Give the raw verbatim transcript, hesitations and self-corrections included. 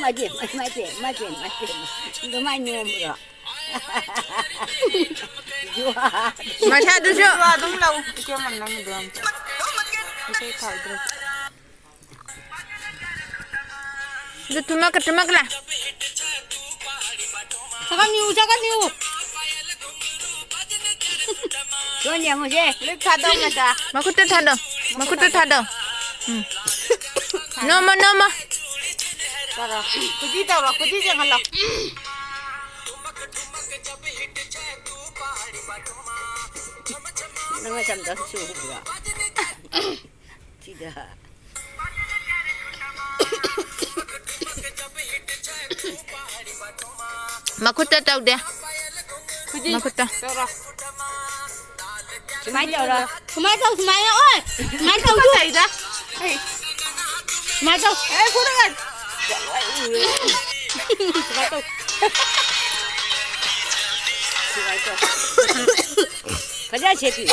ꯃꯥꯏ ꯄꯦꯝꯃ, ꯃꯥꯏ ꯄꯦꯝꯃ, ꯃꯥꯏ ꯄꯦꯝꯃ, ꯃꯥꯏ ꯄꯦꯝꯃ꯫ ꯑꯗꯨꯃꯥꯏ ꯅꯣꯝꯕ꯭ꯔꯣ? ꯃꯁꯥꯗꯨꯁꯨ꯫ ꯑꯗꯨꯝ ꯂꯧ, ꯏꯆꯦꯃ, ꯅꯪꯒꯤꯗꯣ ꯌꯥꯝ ꯆꯥꯎ꯫ ꯏꯁꯩ ꯊꯥꯎꯗ꯭ꯔꯦ꯫ ꯑꯗꯨ ꯇꯨꯝꯃꯛꯀ, ꯇꯨꯝꯃꯛꯀ ꯂꯥ꯫ ꯆꯒꯠꯅꯤꯌꯨ, ꯆꯒꯠꯅꯤꯌꯨ꯫ ꯁꯣꯟ ꯌꯦꯡꯉꯨꯁꯦ꯫ ꯂꯤꯛ ꯊꯥꯗꯧ ꯃꯆꯥ꯫ ꯃꯈꯨꯠꯇ ꯊꯥꯗꯧ꯫ ꯃꯈꯨꯠꯇ ꯊꯥꯗꯧ꯫ ꯎꯝ꯫ ꯅꯣꯝꯃꯣ, ꯅꯣꯝꯃꯣ꯫ ꯇꯧꯔꯣ꯫ ꯈꯨꯖꯤ ꯇꯧꯔꯣ꯫ ꯈꯨꯖꯤ ꯌꯦꯡꯍꯜꯂꯣ꯫ ꯅꯪ ꯅꯆꯝꯗ ꯁꯨ ꯎꯕ꯭ꯔꯣ? ꯁꯤꯗ꯫ ꯃꯈꯨꯠꯇ ꯇꯧꯗꯦ꯫ ꯈꯨꯖꯤ ꯃꯈꯨꯠꯇ꯫ ꯇꯧꯔꯣ꯫ ꯁꯨꯃꯥꯏꯅ ꯇꯧꯔꯣ꯫ ꯁꯨꯃꯥꯏꯅ ꯇꯧ, ꯁꯨꯃꯥꯏꯅ꯫ ꯑꯣꯏ! ꯁꯨꯃꯥꯏꯅ ꯇꯧ꯫ ꯇꯨꯀꯠꯆꯩꯗ꯫ ꯁꯨꯃꯥꯏꯅ ꯇꯧ꯫ ꯑꯦ, ꯈꯨꯗꯒ꯫ ꯁꯨꯃꯥꯏꯅ ꯇꯧ꯫ ꯁꯨꯃꯥꯏꯅ ꯇꯧ꯫ ꯐꯖꯅ ꯁꯦꯠꯄꯤ꯫